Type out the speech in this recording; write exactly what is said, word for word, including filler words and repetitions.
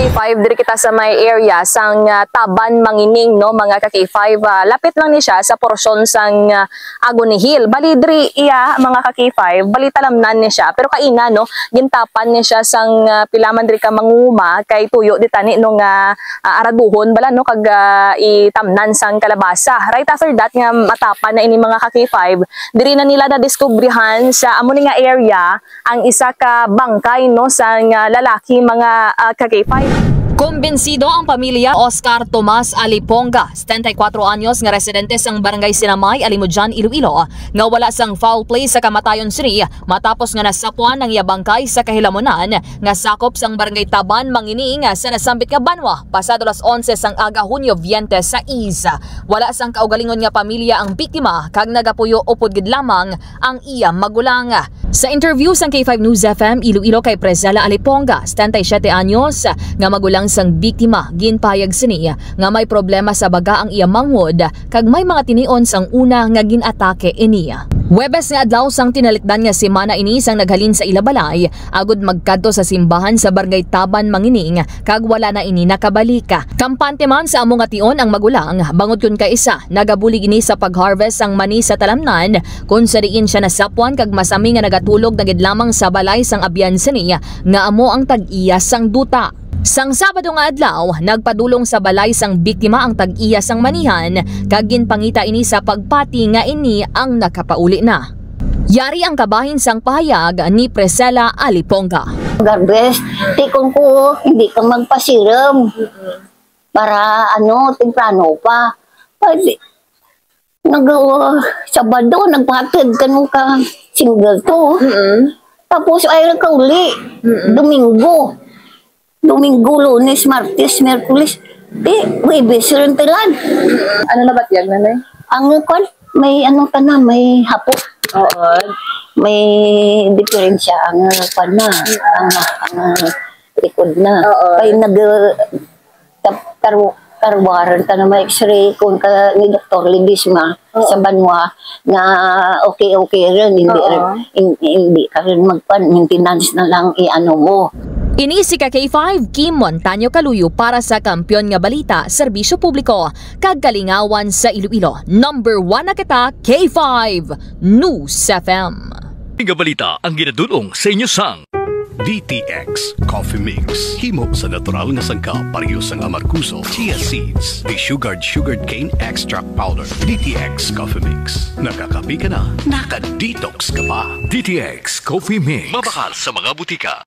Five, diri kita sa may area sang, ah, Taban Mangining, no, mga ka-K five. Ah, lapit lang ni siya sa porsyon sang, ah, Agony Hill. Bali, diri iya, mga ka-K five, bali talamnan ni siya. Pero kaina, no, gintapan ni siya sang, ah, pila man diri ka manguma kay tuyo di tani, no, nga, ah, araduhon bala, no, kag, ah, itamnan sang kalabasa. Right after that nga matapan na ini, mga ka-K five, diri na nila nadiskubrihan sa amo ni nga area ang isa ka bangkay, no, sang, ah, lalaki, mga, ah, ka-K five. Kumbinsido ang pamilya Oscar Tomas Aliponga, setenta y cuatro anyos, nga residente sang Barangay Sinamay, Alimodian, Iloilo, nga wala sang foul play sa kamatayon sini matapos nga nasapwan ang iya bangkay sa kahilamunan nga sakop sang Barangay Taban Mangining sa nasambit nga banwa pasado las onse sang aga, Hunyo veinte sais. Wala sang kaugalingon nga pamilya ang biktima kag nagapuyo upod gid lamang ang iya magulang. Sa interview sang K five News F M Iloilo kay Presela Aliponga, setenta y siete anyos, nga magulang sang biktima, ginpahayag sini nga may problema sa baga ang iya manghod kag may mga tinion sang una nga gin-atake ini. Huwebes nga adlaw sang tinalikdan nga semana ini sang naghalin sa ila balay agod magkadto sa simbahan sa Barangay Taban Mangining kag wala na ini nakabalik. Kampante man sa amo nga tion ang magulang, bangod kon kaisa nagabulig ini sa pag-harvest sang mani sa talamnan, kon sa diin sia nasapwan kag masami nga nagatulog na gid lamang sa balay sang abyan sini nga amo ang tag-iya sang duta. Sang Sabado nga adlaw, nagpadulong sa balay sang biktima ang tag-iya sang manihan kag ginpangita ini sa pagpati nga ini ang nakapauli na. Yari ang kabahin sang pahayag ni Priscilla Aliponga. Garbes, tikon ko, hindi ka magpasiram para, ano, temprano pa. Pwede. Nag, uh, Sabado, nagpahatid ka nung ka single to. Mm-mm. Tapos, ay, nagkauli. Mm-mm. Domingo. Domingo, Lunes, Martes, Miyerkules. Di, Huwebes, rin tilan. Ano na batyag, nanay? Ang, kwan, may, ano ka na, may hapot. Oo. May diferensya ang, kwan na, ang, ang likod na. Oo. Kay nag, uh, kar-, karwaran ka na may X-ray, kung ka ni Doktor Ledesma, Oo. sa banwa, nga okay, okay rin, hindi Oo. rin, hin-, hindi ka rin magpan-, maintenance na lang i-ano mo. Ini si ka K five, Kim Montaño Kaluyo para sa Kampiyon nga Balita, Serbisyo Publiko, kag Kalingawan sa Iloilo. Number one na kita, K five News F M. Nga balita ang ginadulong sa inyo sang D T X Coffee Mix. Himo sa natural nga sangkap, pareho sang amargoso, chia seeds, desugared sugarcane extract powder. D T X Coffee Mix. Nakakape ka na, naka-detox ka pa. D T X Coffee Mix. Mabakal sa mga butika.